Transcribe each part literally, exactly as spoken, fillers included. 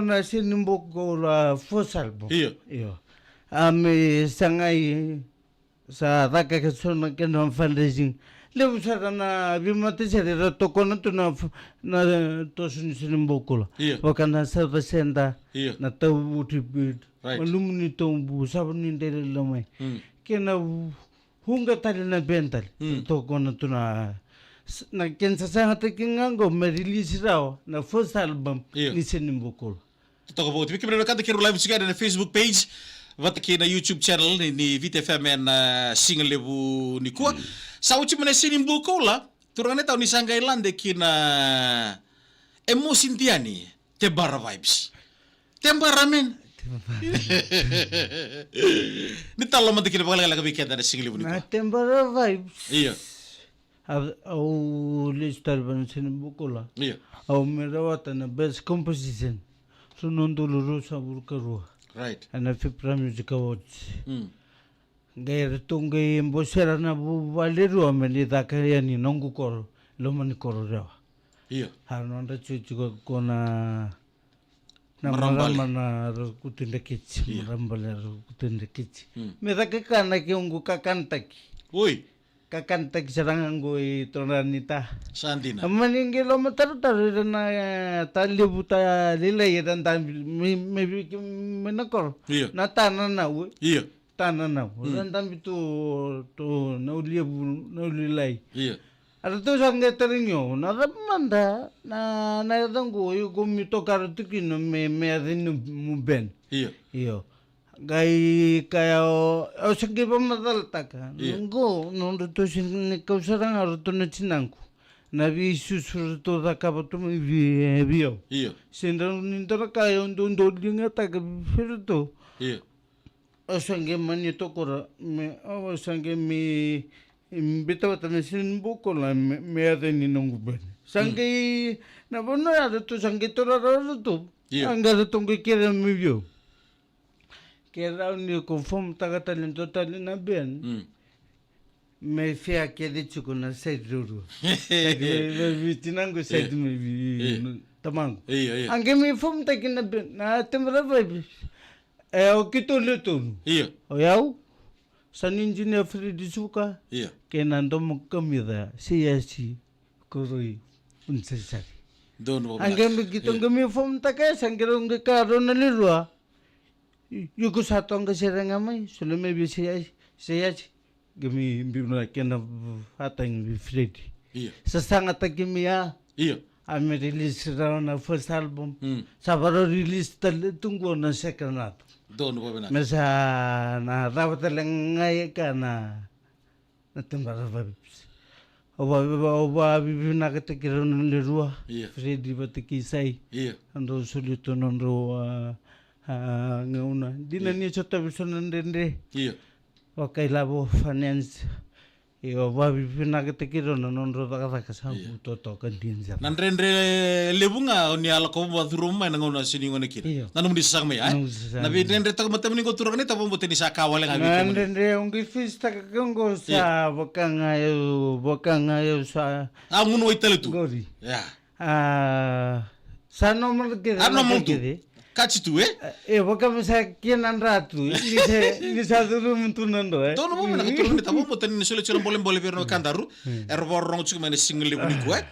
Na Seni Bua Koula first album. Io. Io. A me sagai sa caka ke so na kena fundraising. Levu sara na veimatasere era tokona tu na f-, na toso ni Seni Bua Koula. Io. Vaka na Sava Senda, Io. na Tauvu Tribute, Right. Malumu ni Tobu, Sava ni Dela Lomai. Mm. Kei na vu-, vuqa tale na band tale. Mm. Tokona tu na s-, na kena sasagataki ga qo me release rawa na first album Io. ni Seni Bua Koula. Totoka vou. Tiko kemuni na wekada keirau live tiko ena Facebook page vata kei na YouTube channel ni, ni Viti F M ena, ah, siga levu nikua. Sa oti mai na Seni Bua Koula, turaga na tau ni sa qai lade ki na Emosi Diani, Tebara Vibes. Tebara, man. Ni talanoa mada kina vakalekaleka vei keda na siga levu nikua. Na Tebara Vibes. Io. A, au lesu tale vei na Seni Bua Koula. Io. Au me rawata na best composition. Rua na udolu ruasagavulu ka rua. Right. Ena Fipra Music Awards. Mm. Qai ratou qai bosera na vuvale rua me ni caka yani noqu koro, loma ni koro Rewa. Io. A nodra tiko ko na Na Marama Bale. Marama na Rakutu Dreketi, Io. Marama Bale Rakutu Dreketi. Mm. Me caka ka na ke uqu kakanataki. Oi. Kakanataki sara ga qo i Toranita. Sa dina. A mani qai lomatarotaro ira na, eh, ta levu ta lailai era dabi me, me viki me na koro. Io. Na ta na nau. Io. Ta na nau. Mm. Ra dabi tu, tu na uliavu, na ulilai. Io. A ratou sa qai tarogi au, na cava mada na, na yaca qo, iko mi tokara tu kina me, me yaca ni nomu band. Io. Io. Qai kaya au, au sa qai vakamacalataka. Io. Qo, nodratou sega ni kau sara ga ratou na tinaqu. Na veisusu ratou cakava tu mai vei, vei au. Io. Se drau ni dau na ka au dau, dau ligataka vei ratou. Io. Au sa qai mani tokora, me, au sa qai me, me biuta vata na Seni Bua Koula, me, me yaca ni noqu band. Sa Mm. qai, na vanua ya ratou sa qai taura rawa ratou. Io. A qai ratou qai kerea mai vei au. Kerea au ni ko fomutaka tale dua tale na band. Mm. Me fea kece tiko na side ruarua. Side mai, mai vei tinaqu, side Io. mai vei Io. no, tamaqu. Io, io. A qai me fomutaki na band, na Tebara Vibes. E, o keitou le tolu. Io. O yau, sa ni engineer Fredi Suka, Io. kei na domo kamica, Seiasi, Koroi, Unisasari. Donu A qai me keitou qai me fomutaka, sa qai rau qai ka rau na le rua. I, iko sa toqa sere ga mai, sole mai vei Seiasi, Seiasi. Qai me biu na kena vatagi vei Fredi. Io. Sa sagataki mai ya. Io. A me release rawa na first album. Mm. Sa varau release tale tu qo na second album. Donu vavinaka. Me sa na cava tale ga e ka na, na Tebara Vibes. Au va, au vavivinakataki rau na le rua. Io. Fredi vata kei Sai. Io. Au dau soli tu nodrau, a, a, gauna. Dina Io. ni sotavi so na dredre. Io. Vakailavo finance. Io, vavivinakataki rau na nodrau cakacaka sa Io. qu totoka dina sara. Na dredre levu ga o ni a lako vacuruma mai na gauna seni gone kina. Io. Na nomuni sasaga mai, e? Nomuni sasaga Na mai. veidredretaka matamuni qo turaga ni tavabota ni sa ka wale ga Na vei kemuni. dredre au qai face-taka qo sa Io. vaka ga eu, vaka ga eu sa A gunu wai tale tu. qori. Ia. A, sa normal kece, A, normal tu. kece. Kaci tu, e? E, vaka me sa kena dra tu. Ni se, ni sa curumu tu na dra, e? Donu mo me na ka turaga ni tavabota ni solia tiko na bolebole vei ira na wekadaru. Mm. Era vakarorogo tiko mai na siga levu nikua, e?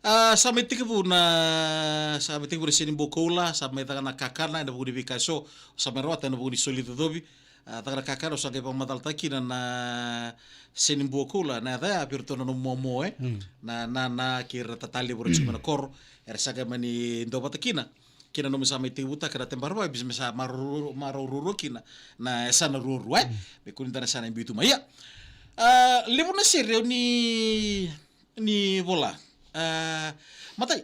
A, sa mai tekivu na, sa mai tekivu na Seni Bua Koula, sa mai caka na kakana, ena vuku ni veika eso, sa mai rawata ena vuku ni soli cocovi. A, caka na kakana, au sa qai vakamacalataka kina na Seni Bua Koula, na yaca ya vei iratou na nomu momo, e? Mm. Na, na, na, kei ira na tata levu era tiko mai na koro, era sa qai mani dua vata kina. Kei na nomu sa mai tekivutaka na Tebara Vibes, me sa marau, marau ruarua kina na yasana ruarua, e? Mm. Me kua ni da na sa na biu tu mai. Ia. A, levu na sere o ni, ni vola. A, matai,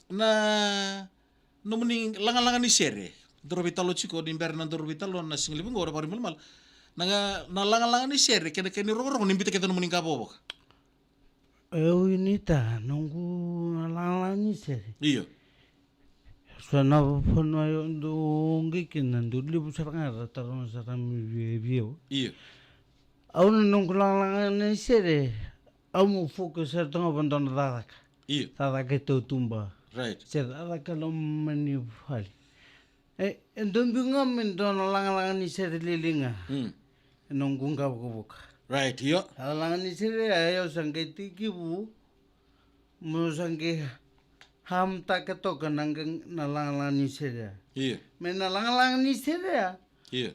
na nomuni lagalaga ni sere. Daru veitalanoa tiko ni bera na daru veitalanoa na siga levu qo, na vakarau malumalumu. Na, na lagalaga ni sere, kei na, kei na irogorogo ni biuta kece nomuni qavokavoka. E, au ni ta, noqu lagalaga ni sere. Io. So na vanua au dau qai kina, dau levu sara ga era taroga sara mai vei, vei au. Io. Au na noqu lagalaga ni sere, au mo focus sara tu ga vua dua na cakacaka. Io. Cakacaka e tautuba. Right. Se cakacaka loma ni vale. E, e dua biu ga me dua na lagalaga ni sere lili ga. Mm. E noqu qavokavoka. Right, io. A lagalaga ni sere, a, io, sa qai tekivu. Mo sa qai hamtaka toka na qa-, na lagalaga ni sere. Io. Me na lagalaga ni sere. Io.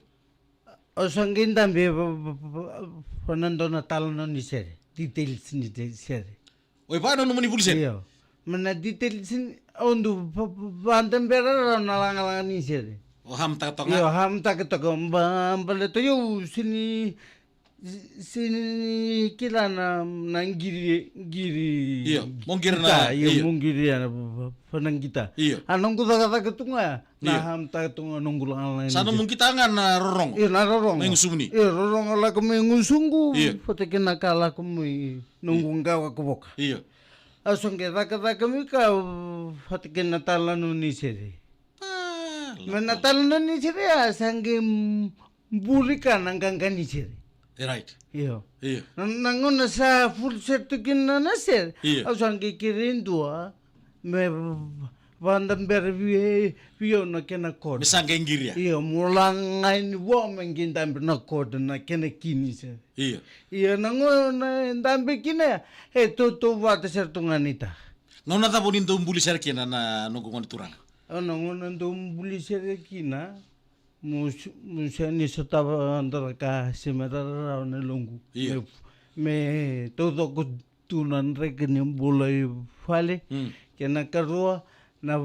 O sa qai dabe va-, va-, va-, va-, va na dua na talanoa ni sere. Details ni te-, sere. O i vaka na nomuni vuli sere? Io. Ma na details ni, o du va-, va-, vadabera rawa na lagalaga ni sere. O hamtaka toka ga? Io, hamtaka toka. Ba-, baleta io, sini, sini kila na, na qiri, qiri. Io, mo qiri na, io, io. Mo qiri na, va-, va-, va na qita. Io. A noqu cakacaka tu ga. Na, io, hamtaka tu ga noqu lagalaga ni sere. Sa nomu qita ga na rorogo? Io, na rorogo. Mai gusumuni? Io, rorogo lako mai gusuqu. Io. Vata kei na ka lako mai noqu, io, qavokavoka. Io. A so qai cakacaka mai ka vata kei na talanoa ni sere. Ah, me na talanoa ni sere, a sa qai m-, buli ka na qaqa ni sere. E right. Io. Io. Na, na gauna sa full set tu kina na sere. Io. Au sa qai kerei dua me v-, vadabera vei, vei au na kena chord. Me sa qai qiria. Io, mo laga ni vua me qai dabe na chord na kena key ni sere. Io. Io, na gauna e dabe kina, e tautauvata sara tu ga ni ta. Gauna cava o ni dau buli sere kina na noqu gone turaga? Au na gauna dau buli sere kina. Mo s-, mo sega ni sotava dua na ka se me rarawa na yaloqu. Io. Me, me taucoko tu na draki ni bula i vale. Mm. Kei na karua, na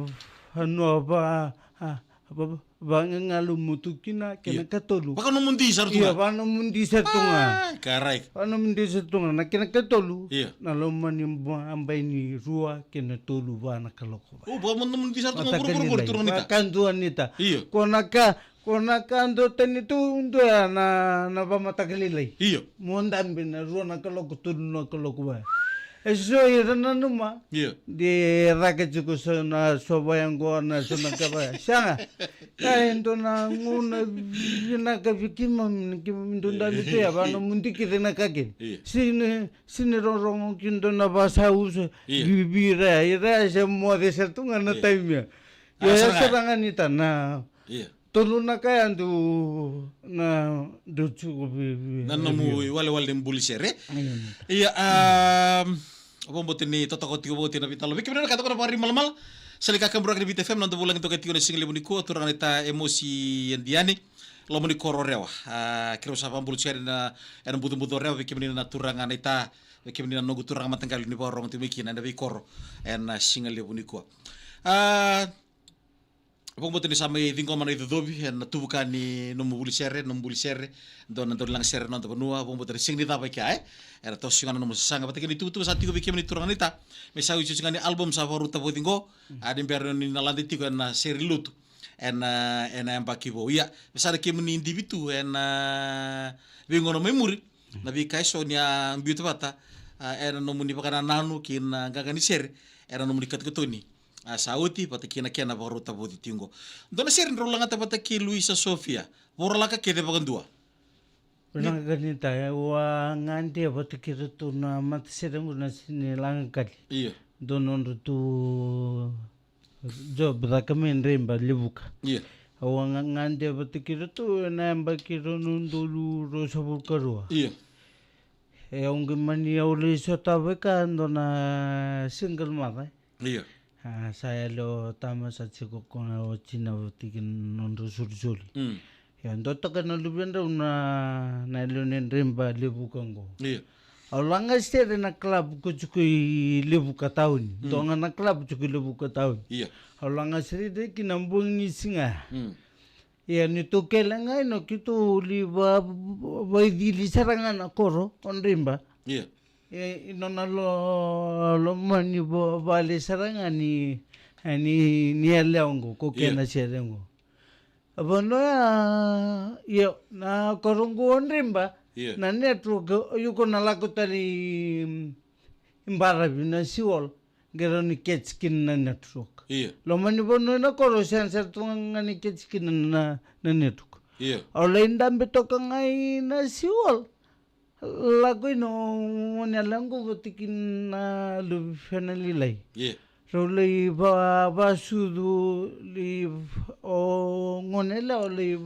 vanua va, a, va, vagagalu mo tu kina, kei na, io, katolu. Vakanomudi sara tu ga. Io, vakanomudi sara tu ga. Ah, correct. Vakanomudi sara tu ga. Na kena katolu. Io. Na loma ni ba-, bai ni rua, kei na tolu va na kaloko. O, vakanomudi sara tu ga. Vata ka vuravura lailai. Turaga ni ta. Vakadua ni ta. Io. Ko na ka, ko na ka dua tani tu dua na, na vamataka lailai. Io. Mo dabe na rua na kaloko, tolu na kaloko va. E so ira nanuma. Io. De caka tiko so na sova yaqona, so na ka va. Sega. Ka e dua na gauna vinaka vei keimami, keimami dau dabe tu ya, vakanomudi kece na ka kece. Io. Sini, sini rorogo ki dua na vasau so. Io. Vei, vei ira, ira se moce sara tu ga na, io, taimi ya. Ah, io, sara ga. Sara ga ni ta na. Io. Tolu na ka ya dau, na, dau tiko vei, vei, na nomu iwalewale ni buli sere. Io. Ia, a, vakabauta ni totoka tiko vauti na veitalanoa. Vei kemuni na ka toka na vakari malamala. Sa li ka kaburaki ni Viti F M, na noda vulagi toka tiko na siga levu nikua, turaga ni ta Emosi Yadiani. Loma ni koro Rewa. A, keirau sa vakabula sere na, ena bucobuco Rewa, vei kemuni na turaga na ita, vei kemuni na noqu turaga mataqali ni vakarorogo tiko mai kina ena veikoro ena siga levu nikua. A, vakabauta ni sa mai ciqoma na icocovi ena tuvuka ni nomu vuli sere, nomu buli sere, dua na daunilaga sere na noda vanua, vakabauta ni sega ni cava e kea, e? Era toso ga na nomu sasaga, vata kei na ituvatuva sa tiko vei kemuni turaga na ita. Me sa iusiusi ga ni album sa vakarauta vauci qo, a ni bera ni na lade tiko ena sere lotu ena, ena yabaki vou. Ia, me sa na kemuni divi tu ena veigauna mai muri, na veika eso ni a biuta vata, a, ena nomuni vakanananu kei na qaqa ni sere, ena nomuni katokatoni. A, sa oti vata kei na kena vakarauta vauci tiko qo. Dua na sere drau lagata vata kei Luisa Sofia. Vakarau laka kece vakadua. Vinaka ni ta, au a gade vata kei ratou na matasere qo na sini lagakali. Io. Dua nodratou job caka mai Dreba, Levuka. Io. Au a ga-, gade vata kei ratou ena yabaki rua na udolu ruasagavulu ka rua. Io. E, au qai mani, au lai sotava e ka dua na single mother. Io. A, sa yali o tama, sa tiko ko na o tina vata kei na nodra solisoli. Mm. Ia, dua toka na luvedrau na, na yalewa ni Dreba, Levuka qo. Io. Au laga sere na club ko tiko i Levuka tauni. Mm. Dua ga na club tiko i Levuka tauni. Io. Au laga sere tale kina bogi ni siga. Mm. Ia, ni tou kele ga ina keitou li va-, va-, vaicili sara ga na koro o Dreba. Io. E, i nona lo-, loma ni va-, vale sara ga ni, e, ni, ni yalewa qo, ko, io, kena sere qo. A vanua ya, io, na koro qo o Dreba, io, na network, iko na lako tale i, i baravi na siwal, qai rawa ni catch kina na network. Io. Loma ni vanua na koro, sega sara tu ga ni catch kina na, na network. Io. Au lai dabe toka ga i na siwal. Lako i na gone yalewa qo vata kei na luvena lailai. Io. Rau lai va-, vasucu li o gone yalewa lai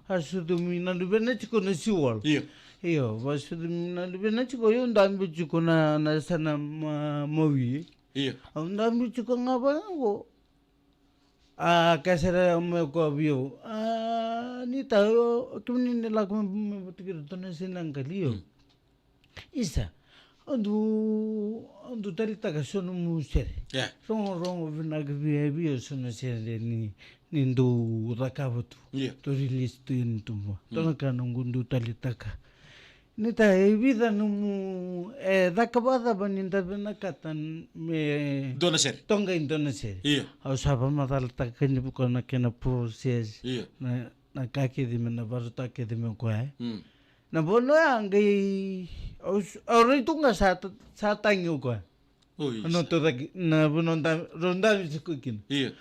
vasucumi na luvena tiko na siwala. Io. Io, vasucumi na luvena tiko, io dabe tiko na, na sana ma-, mawi. Io. Au dabe tiko ga vaqo. A, ka sara mai o koya vei au. A, ni ta, o, kemuni ni lako me, me vata kei iratou na sinagali, io. Mm. Isa, au dau, au dau taleitaka so nomu sere. Yeah. Rogorogo vinaka vei, vei au so na sere ni, ni dau cakava tu. Yeah. Dau release tu yani tu vua. Mm. Dua na ka noqu dau taleitaka. Ni ta, e vica nomu, e caka vakacava ni da vinakata me dua na sere. Toqai dua na sere. Io. Au sa vakamacalataka ni vukana kena process. Io. Na, na ka kece me na vakarautaka kece me koya, e. Mm. Na vanua ya qai, au s-, au rai tu ga sa ta-, sa tagi o koya. Oi, na sa. Tou cake, na vanua da, rau dabe tiko kina. Io.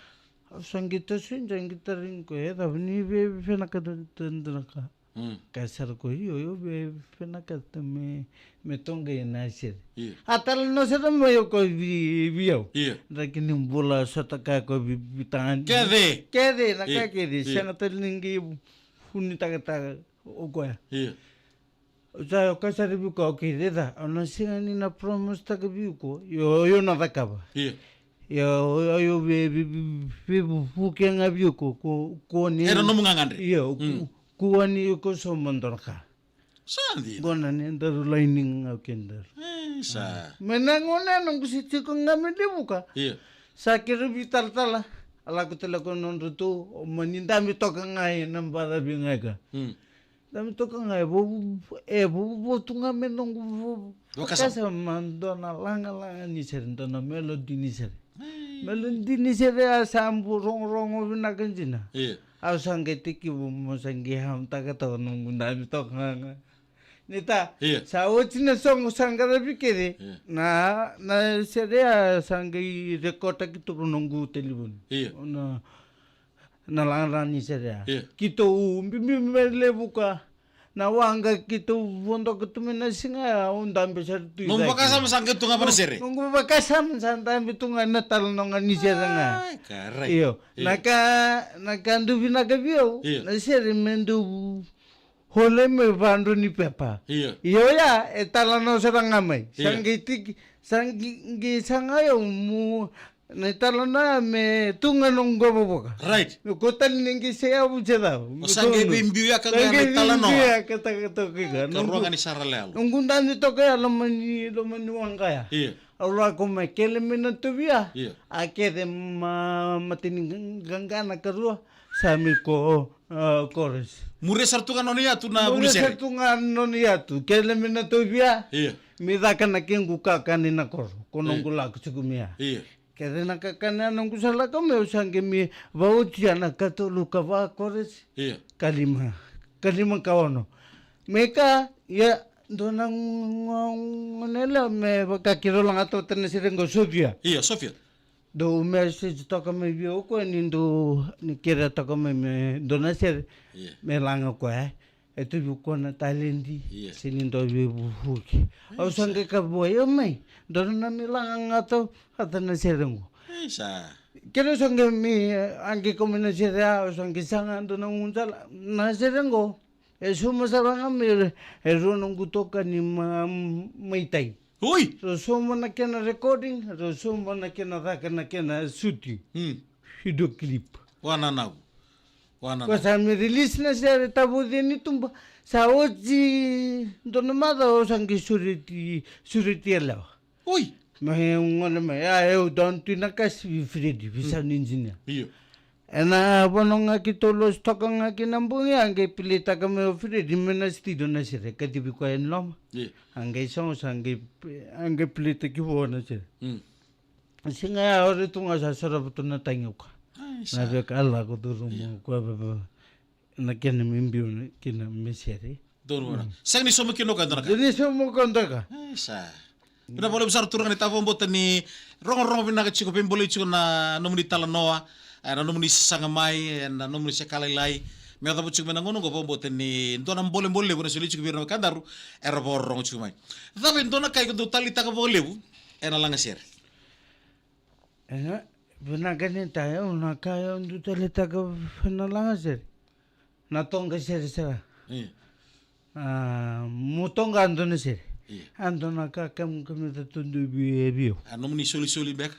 Au sa qai tasu, sa qai tarogi koya, e cava ni via vinakata dua na ka. Mm. Kaya sara o koya, io, io, via vinakata me, me toqai na sere. Io. A talanoa sara mai o koya vei, vei au. Io. Draki ni bula sota kaya o koya vei, vei tagane. Kece. Kece, na ka kece. Io. Sega tale ni qai vunitakataka o koya. Io. Sa o kaya sara vei koya, okay, raica, au na sega ni na promise taka vei iko, io, io na cakava. Io. Io, io, io, vei, vei, vei, veivuke ga vei iko, ko, ko ni. Era nomu gagadre. Io, mm, ko, ko ni iko so ma dua na ka. Sa dina. Qo na ni daru laini ga o kedaru. E, sa. Me na gauna noqu se tiko ga me levuka. Io. Sa keirau veitalatala. A lako tale ko nodratou, o mani dabe toka ga e na baca vei ga e ka. Mm. Dabe toka ga e vo-, e vovo tu ga me noqu vo-, vakasama. Vakasama, dua na lagalaga ni sere, dua na melody ni sere. Ei. Melody ni sere a sa bu rogorogo vinaka dina. Io. Au sa qai tekivu mo sa qai hamtaka toka noqu dabe toka ga. Ni ta, io, sa oti na soqo sa qaravi kece. Io. Na, na sere a sa qai rekotaki tu noqu telefoni. Io. Na, na lagalaga ni sere ya. Io. Keitou biubiu me levuka. Na waqa keitou vodoka tu mai na siga ya, au dabe sara tu i cake. Nomu vakasama sa qai tu ga va na sere. Noqu vakasama sa dabe tu ga na talanoa ga ni sere ga. Ai, ka rai. Io. Io. Na ka, na ka dau vinaka vei au. Io. Na sere me dau hole me vadro ni pepa. Io. Io ya, e talanoa sara ga mai. Sa, io, qai tiki, sa qai, qai saga au mu, na italanoa ya me tu ga noqu qovovoko. Right. Me ko tale ni qai se yavu se cava. O sa qai veibiu ya ka ga na italanoa. Sa qai veibiu ya ka taka toka i ka. Ka noqu, roga ni sara lelo. Noqu dabe toka ya loma ni, loma ni waqa ya. Io. Au lako mai kele me na tuvia. Io. A kece ma, mateni qaqa na karua. Sa mai ko, a, chorus. Muria sara tu ga nona yatu na vunisere. Muria sara tu ga nona yatu. Kele me na tuvia. Io. Me caka na kequ kakana na koro. Ko noqu lako tiko mai ya. Io. Kece na kakana noqu sa lako mai, au sa qai me vaotia na katolu ka va chorus. Io. Ka lima. Ka lima ka ono. Me ka, ia, dua na go-, go-, gone yalewa me vaka keirau lagata vata na sere qo, Sofia. Io, Sofia. Dau message toka mai vei au o koya ni dau, ni kerea toka mai me dua na sere. Io. Me laga o koya, e. E tu vei koya na taledi, io, se ni dua veivuke. Au sa qai kaya vua, io mai, dua na me laga ga tau, vata na sere qo. Isa. Keirau sa qai me, a qai kau mai na sere ya, au sa qai saga dua na gutsala, na sere qo. E sauma sara ga mai, e rua noqu tokani ma, mai tai. Oi! Rau sauma na kena recording, rau sauma na kena caka na kena shooting. Hmm. Video clip. Wananavu. Wananavu. Ko sa me release na sere Tavoci ni Tuba. Sa oti dua na macawa au sa qai sureti, sureti yalewa. Oi! Me gole mai, a, eu dau tu na kasi vei Fredi, vei, hmm, sound engineer. Io. Ena vanua ga keitou losi toka ga kina bogi, a qai pileitaka mai o Fredi mai na studio na sere, kacivi koya yani loma. Io. A qai sogo sa qai, a qai pileitaki vua na sere. Mm. Siga ya o rai tu ga sa sarava tu na tagi o koya. Ai, sa. Na veka a lako curuma o koya, va, va, na kena me biu kina me sere. Donu vara. Mm. Sega ni sauma kina o koya dua na ka. Sega ni sauma o koya dua na ka. Ai, sa. Vinaka vakalevu sara turaga ni Tavoci, vakabauta ni rogorogo vinaka tiko, veibolei tiko na nomuni talanoa, e, na nomuni sasaga mai, e, na nomuni se ka lailai. Me yacova tiko mai na gauna oqo, vakabauta ni dua na bolebole levu na soli tiko vei ira na wekadaru era vakarorogo tiko mai. Cava e dua na ka iko dau taleitaka vakalevu ena lagasere? E, Vinaka ni ta, e, au na ka au dau taleitaka vei na lagasere. Na toqa sere sara. Io. A, mo toqa dua na sere. Io. A dua na ka kamikamica tu dua vei, e vei au. A nomuni solisoli beka?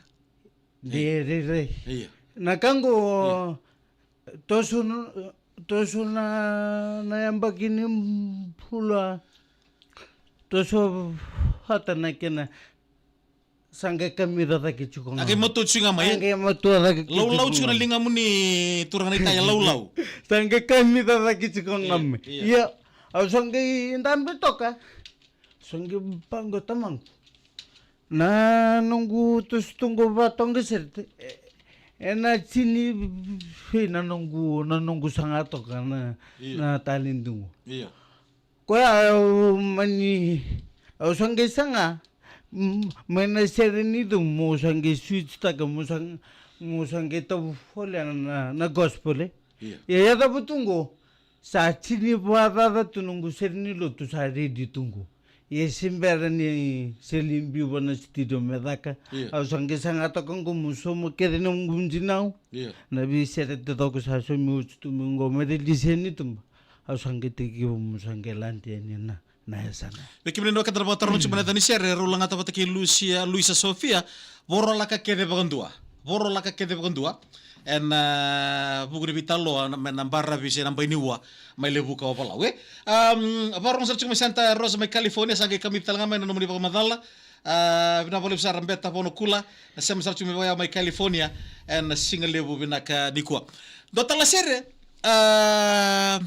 De, io, rairai. Io. Na ka qo, io, toso na, toso na, na yabaki ni bula. Toso vata na kena sa qai kamica cake tiko ga. A qai matua tiko ga mai, e? Sa qai matua cake tiko ga. Laulau tiko na ligamuni, turaga naita, e laulau. Sa qai kamica cake tiko ga mai. Io, io. Ia, au sa qai dabe toka. Sa qai vaqo tamaqu. Na noqu toso tu qo vatoqa sere, e, ena tini vei na noqu, na noqu saga toka na, io, na talent qo. Io. Koya au mani, au sa qai saga, mm, mai na sere ni dou, mo sa qai switch taka, mo sa, mo sa qai tau folea na, na, na gospel, e. Io. Ia, ia cava tu qo, sa tini vakacaca tu noqu sere ni lotu sa ready tu qo. Ia se bera ni se lai biu va na studio me caka. Io. Au sa qai saga toka qo mo sauma kece noqu dinau. Io. Na veisere taucoko sa saumi oti tu mai qo me release ni tuba. Au sa qai tekivu mo sa qai lade yani na, na yasana. Vei kemuni na wekada na vakataroga tiko mai na yaca ni sere, rau lagata vata kei Lusia, Luisa Sofia, Vorolaka Kece Vakadua. Vorolaka Kece Vakadua. Ena, a, vuku ni veitalanoa, na, me na baravi se na bai ni ua, mai Levuka, Ovalau, e? Am, vakarogo sara tiko mai Santa Rosa mai California, sa qai kamica tale ga mai na nomuni vakamacala. A, vinaka vakalevu sara Beta Vonokula, na sema sara tiko mai vakayawa mai California, ena siga levu vinaka nikua. Dua tale na sere, a,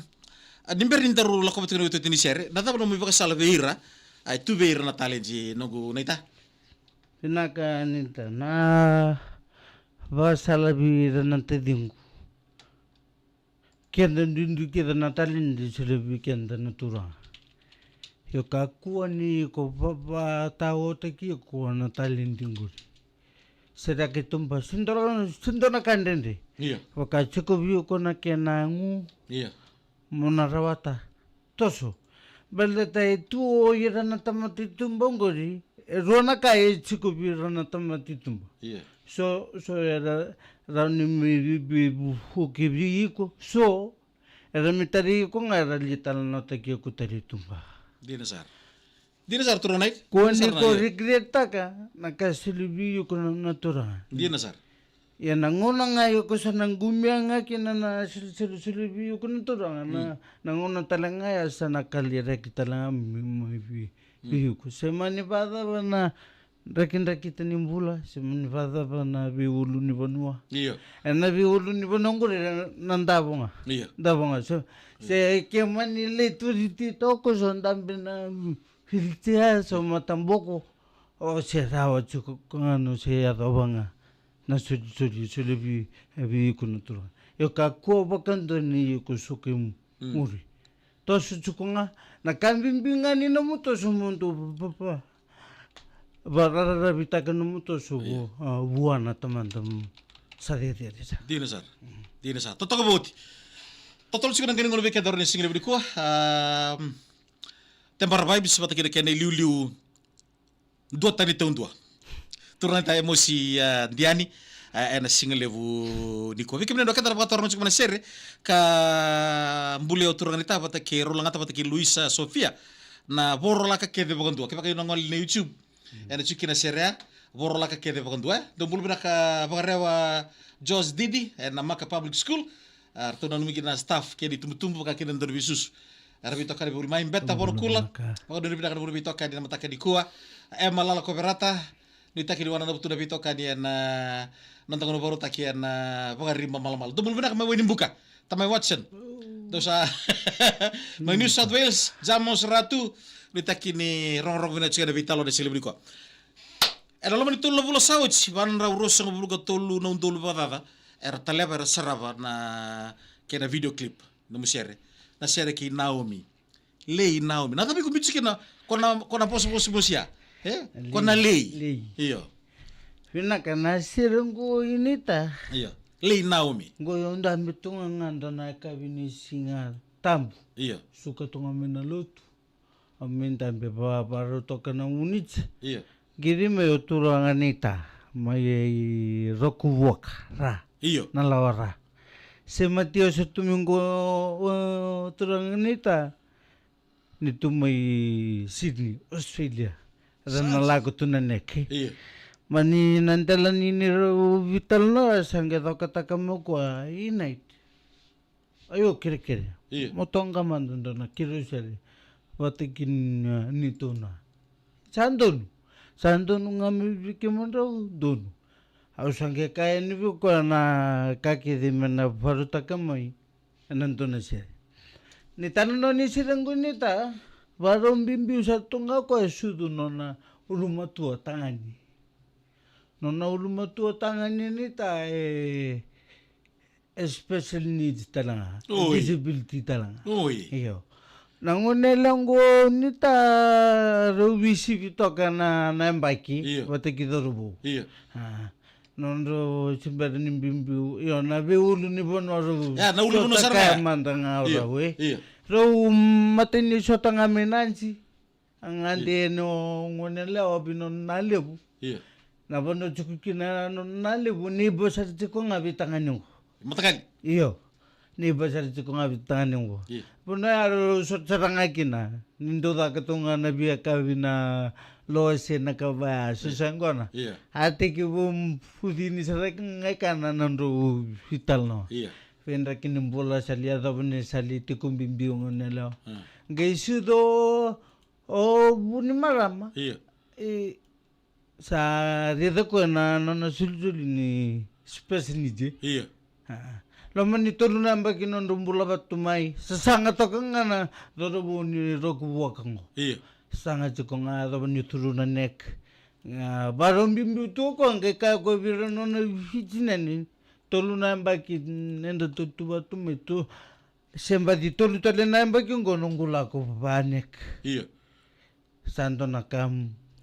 A, ni bera ni daru lakova tiko na iotioti ni sere, na cava nomu ivakasala vei ira, a, e tu vei ira na talent, noqu naita? Vinaka naita, na vakasala vei ira na taciqu. Keda duidui keda na talent e solia vei keda na Turaga. Io kakua ni ko va, vataotaki iko na talent qori. Sereki tuba, se dua na, se dua na ka dredre. Io. Vaka tiko vei iko na kena gu. Io. Mo na rawata. Toso. Baleta e tu o ira na tamata i tuba oqori. E rua na ka e tiko vei ira na tamata i tuba. Io. So, so era rawa ni mai veivuke vei iko. So, era mai tarai iko ga era lai talanoataki iko tale i tuba. Dina sara. Dina sara, turaga naita. Kua ni ko regret-taka na ka e soli vei iko na, na Turaga. Dina sara. Ia na gauna ga iko sa na qumia ga kina na, na soli, soli, soli vei iko na Turaga. Na, na gauna tale ga ya sa na kaliraki tale ga mai, mai vei, vei iko. Se mani vakacava na drakidrakita ni bula, se mani vakacava na veiulunivanua. Io. Ena veiulunivanua qori na davo ga. Io. Davo ga. So, se ke mani lai tu riti toko so dabe na wheelchair, so mataboko, o se rawa tiko ga no se yacova ga na solisoli, soli vei, vei iko na Turaga. Io kakua vakadua ni iko suka i muri. Toso tiko ga, na ka bibi ga ni nomu toso mo dou va, va, va, varararavitaka nomu toso vo, a, vua na Tamada sa cecere sara. Dina sara. Dina sara. Totoka voti. Totolo tiko na qai ni gauna vei keda ena siga levu nikua. A, Tebara Vibes vata kei na kena iliuliu. Dua tani taudua. Turaga naita Emosi, a, Diani, a, ena siga levu nikua. Vei kemuni na wekada na vakataroga tiko mai na sere, ka bulia o turaga naita vata kei, rau lagata vata kei Luisa Sofia, na Vorolaka Kece Vakadua. Kevaka iko na gole ina YouTube, ena tiko kina na sere ya, Vorolaka Kece Vakadua, e. Dou bula vinaka Vakarewa George Didi, ena Maka Public School, a, ratou nanumi kina na staff kei na itubutubu, vaka kina na dau ni veisusu. Era veitokani vuli mai, Beta Vonokula. Vakadua ni vinaka na vuli veitokani na mataka nikua. Ema Lala Koverata, nuitaki ni wananavu tu na veitokani ena, a, noda gauna vakarautaki ena, a, Vakariba Malamala. Dou bula vinaka mai Wainibuka. Tamai Watson. Dou sa mai New South Wales, Jamos Ratu. Nuitaki ni rogorogo vinaka tiko ena veitalanoa ena siga levu nikua. Ena loma ni tolu na vula sa oti, va na drau ruasagavulu ka tolu na udolu vakacaca era taleva, era sarava na kena video clip, nomu sere. Na sere kei Naomi. Lei Naomi. Na cava iko biuti kina, ko na, ko na vosavosa mosia? E? Ko na lei. Lei. Io. Vinaka na sere qo i naita. Io. Lei Naomi. Qo au dabe tu ga ga dua na yakavi ni Siga Tabu. Io. Suka tu ga mai na lotu. Au mai dabe va, varau toka na unit. Io. Qiri mai o turaga naita. Mai Rokuvuaka ra. Io. Na lawa ra. Se mati o se tu mai qo, o, turaga naita. Ni tu mai Sydney, Australia. Ra na lako tu na neke. Io. Mani na dela ni ni rau vitalanoa sa qai cokataka mai o koya i night. Io, kerekere. Io. Mo toqa mada dua na kerusele vata kina, e, ni tuna. Sa donu. Sa donu ga mai vei kemudrau, donu. Au sa qai kaya ni vei koya na ka kece me na vakarautaka mai ena dua na sere. Ni tana nona sere qo naita, vakarau biubiu sara tu ga o koya e sucu nona ulumatua tagane. Nona ulumatua tagane naita e e special needs tale ga, e disability tale ga. Oi. Io. Na gone yalewa qo naita rau veisivi toka na, na yabaki, io, vata kei cauravou. Io. A, nodrau se bera ni biubiu, io, na veiulunivanua rau. Ia, na ulunivanua sota sara kaya ga mada ga o rau, e. Io. Rau matai ni sota ga mai Nadi. A gade, io, ni o gone yalewa vei nona levu. Io. Na vanua tiko kina nona levu, neighbour sara tiko ga vei tagane qo. Mataqali? Io. Neighbour sara tiko ga vei tagane qo. Io. Vanua ya rau sota sara ga kina. Ni dau caka tu ga na veiyakavi na loa se na ka vaya, so sa qo na. Io. A tekivu fucini sara ga kina na nodrau vitalanoa. Io. Veidraki ni bula sa lai yacova ni sa lai tiko bibi o gone yalewa. A. Qai sucu o vu ni marama. Io. E, sa raica koya na nona solisoli ni special needs. Io. A, loma ni tolu na yabaki nodrau bula vata tu mai, sasaga toka ga na cauravou ni Rokuvuaka qo. Io. Sasaga tiko ga, yacova ni turu na neck. A, vakarau biubiu tu o koya, qai kaya o koya vei ira na nona veitinani. Tolu na yabaki, mm, eda tu, tu vata tu mai tu. Se baci tolu tale na yabaki qo noqu lako vaneck. Io. Sa dua na ka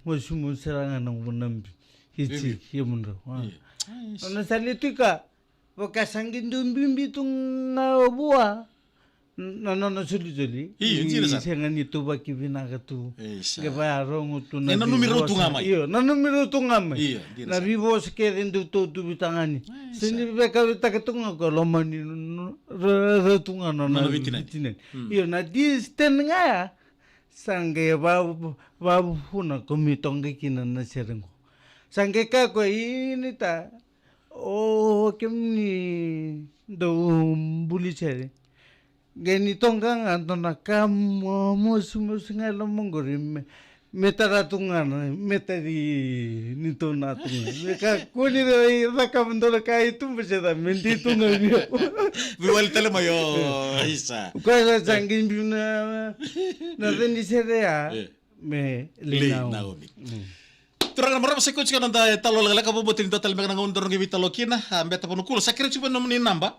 mosimosi sara ga na noqu na bibi. Bibi. Iti, ia mudrau. A. Io. Nona sa lai tu i ka, vaka sa qai dau bibi tu ga vua na nona solisoli. Io, dina sara. Sega ni tuvaki vinaka tu. Isa. Qai vakarogo tu na, e, nanumi rau tu ga mai. Io, nanumi rau tu ga mai. Io, dina sara. Na veivosa kece dau tautuvi tagane. Isa. Se ni vakayagataka tu ga ko loma ni, no, no, ra, ra tu ga na, na, na veitinani. Veitinani. Mm. Io, na distance ga ya. Sa qai va, vavuna ko mi toqai kina na sere qo. Sa qai kaya ko i naita, o kemuni dau buli sere. Qai ni toqa ga dua na ka mo, mosimosi ga e loma qori me, me tara tu ga na, me tari ni tona tu ga. Me kakua ni cakava dua na ka i tuba se ca, me dei tu ga vei au. Veiwali tale mai o, isa. Koya sa sa qai biu na, na ceni sere ya. E. Me Lei Naomi. Lei Naomi. Mm. Turaga na marama, sa koya tiko na noda italanoa lekaleka, vakabauta ni dua tale beka na gauna daru qai veitalanoa kina, a, Beta Vanukula. Sa kerei tiko mai na nomuni naba.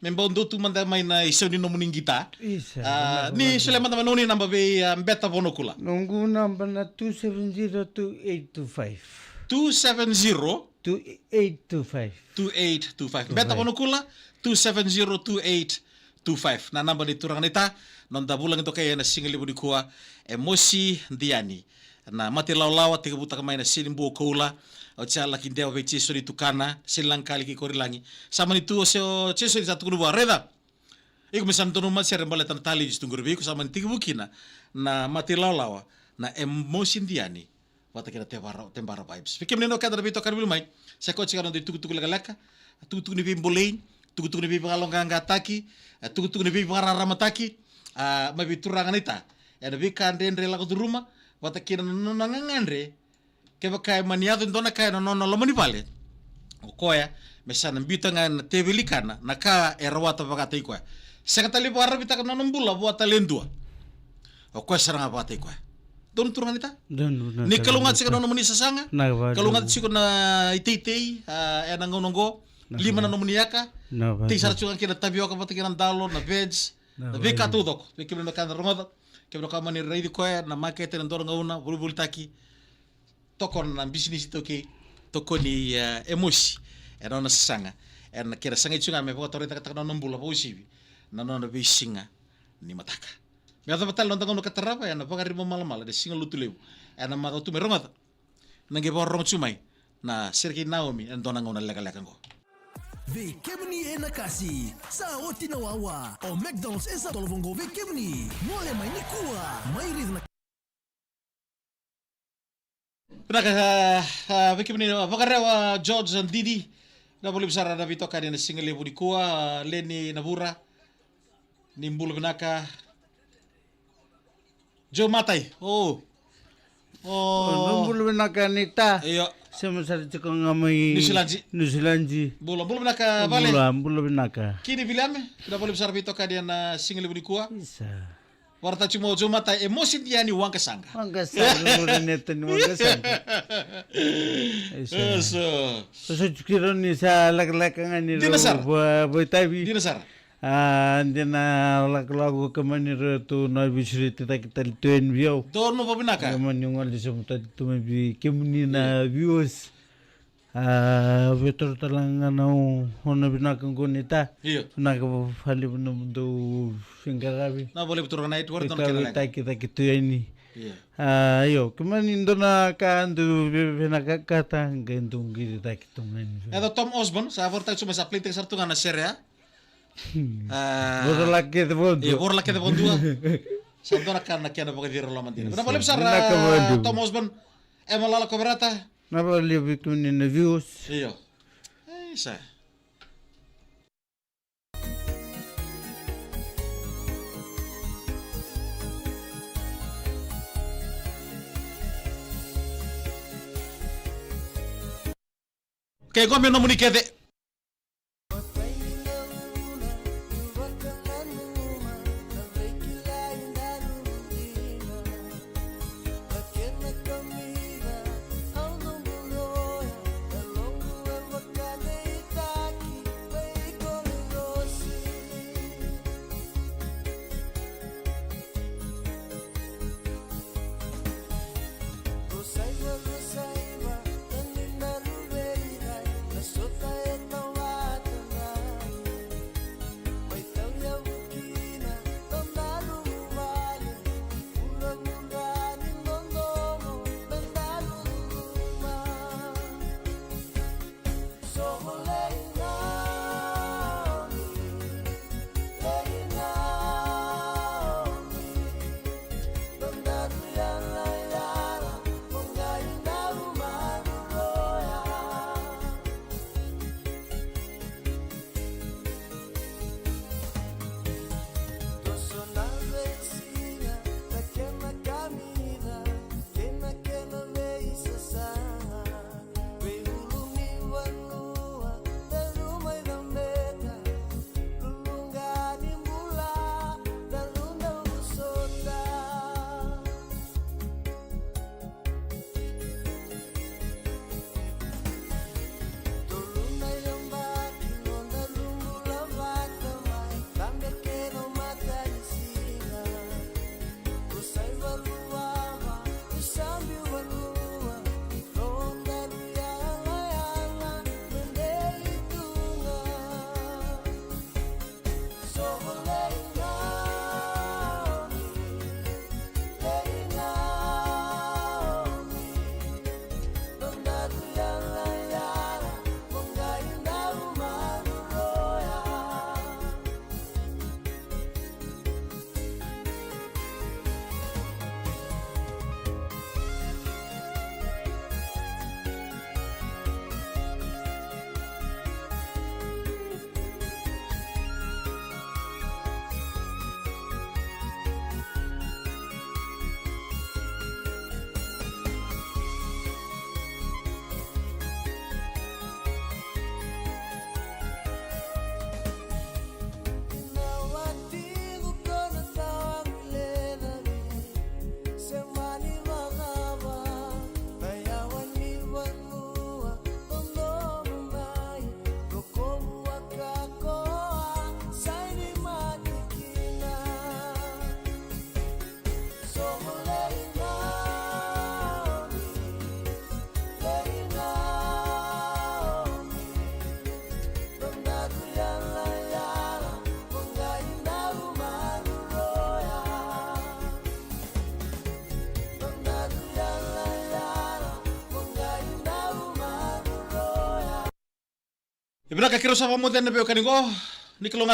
Me bau dua tu mada mai na isau ni nomuni qita. Isa, a, na ni solia mada mai na nomuni naba vei, a, Beta Vanukula. Noqu naba na two seven zero two eight two five. Two seven zero? Two eight two five. Two eight two five. Two five. Beta Vanukula, two seven zero two eight two five. Na naba ni turaga naita, noda vulagi dokai ena siga levu nikua, Emosi Diani. Na mata ilawalawa, tekivutaka mai na Seni Bua Koula, o Tia Laki Dewa vei Jesoni Tukana, Seni Lagakali kei Korilagi. Sa mani tu o se o Jesoni sa tukuna vua, raica. Iko me sa donu matasere baleta na talei tu qori vei iko, sa mani tekivu kina na mata ilawalawa, na Emosi Diani. Vata kei na Tebara, Tebara Vibes. Vei kemuni na keda na veitokani voli mai. Sa koya tiko na noda itukutuku lekaleka. Tukutuku ni veibolei, tukutuku ni veivakaloqaqataki, a, tukutuku ni veivakararamataki, a, mai vei turaga naita. Ena veika dredre e lako curuma, vata kei na nona gagadre. Kevaka e mani yaco e dua na ka ena nona loma ni vale. O koya, me sa na biuta ga na teveli kana, na ka e rawata vakataki koya. Sega tale ni vakararavitaka na nona bula vua tale e dua. O koya sara ga vakataki koya. Donu turaga naita? Donu, na. Ni kalougata tiko na nomuni sasaga. Na, kalougata tiko na iteitei, a, ena gauna oqo. Na. Lima na nomuni yaka. Na, tei sara tiko ga kina tavioka vata kei na dalo, na veg. Na, na veika taucoko. Vei kemuni na ka na rogoca. Kemuni na ka mani raici koya, na makete na dua na gauna, volivolitaki. Tokona na bisinisi iTaukei, tokoni, e, Emosi, ena nona sasaga, ena kena sagai tiko ga me vakaturagataka na nona bula vakauasivi, na nona veisiga ni mataka. Me yacova tale na noda gauna ka tarava, ena Vakaribamalamala, ena Siga Lotulevu, ena macawa tu mai, rogoca, na qai vakarorogo tiko mai, na Sergei Naomi ena dua na gauna lekaleka qo. Vei kemuni e Nakasi, sa oti na wawa. O McDonald's e sa tolo vaqo vei kemuni. Gole mai nikua, mai raica na Vinaka, a, a, vei kemuni na Vakarewa, George Didi. Vinaka vakalevu sara na veitokani ena siga levu nikua, a, Leni Navura. Ni bula vinaka. Joe Matai. O. O. O, ni bula vinaka ni ta. Io. Sema sara tiko ga mai Niusiladi. Niusiladi. Bula, bula vinaka, vale. Bula, bula vinaka. Kini Viliame, vinaka vakalevu sara veitokani ena siga levu nikua. Isa. Vakaraitaka tiko mai o Joe Matai, e mosi dia ni waqasaqa. Waqasaqa, ni waqasaqa. Eso. Eso. Eso tiko ni sa lekaleka ga ni rau va-, vaitavi. Dina sara. A, dina lakolako ka mani rau tu na visureti taki tali tu yani vei au. Donu vavinaka. Ka mani gole sobu tali tu mai vei kemuni na viewers. A, vei toro tale ga na o, o na vinaka qo ni ta. Io. Vinaka vakalevu na nomudou veiqaravi. Na vakalevu toro na itu, ora toro kena leqa. Taki, taki tu yani. Io. A, io, kemuni dua na ka dou ve-, vinakata, qai dou qiri taki tu ga yani. E Tom Osborne, sa vakaraitaka tu mai sa play-taka sara tu ga na sere, a? A, vorolaki kece vakadua. Io, vorolaki kece vakadua. Sa dua na ka na kena vakacira loma dina. Vinaka vakalevu sara, vinaka vakalevu. Tom Osborne, e malala ko Verata. Vinaka vakalevu vei kemuni na viewers. Io. Isa. Ke qo me nomuni kece. Vinaka, keirau sa vakamoce na veiwekani qo. Ni kalougata.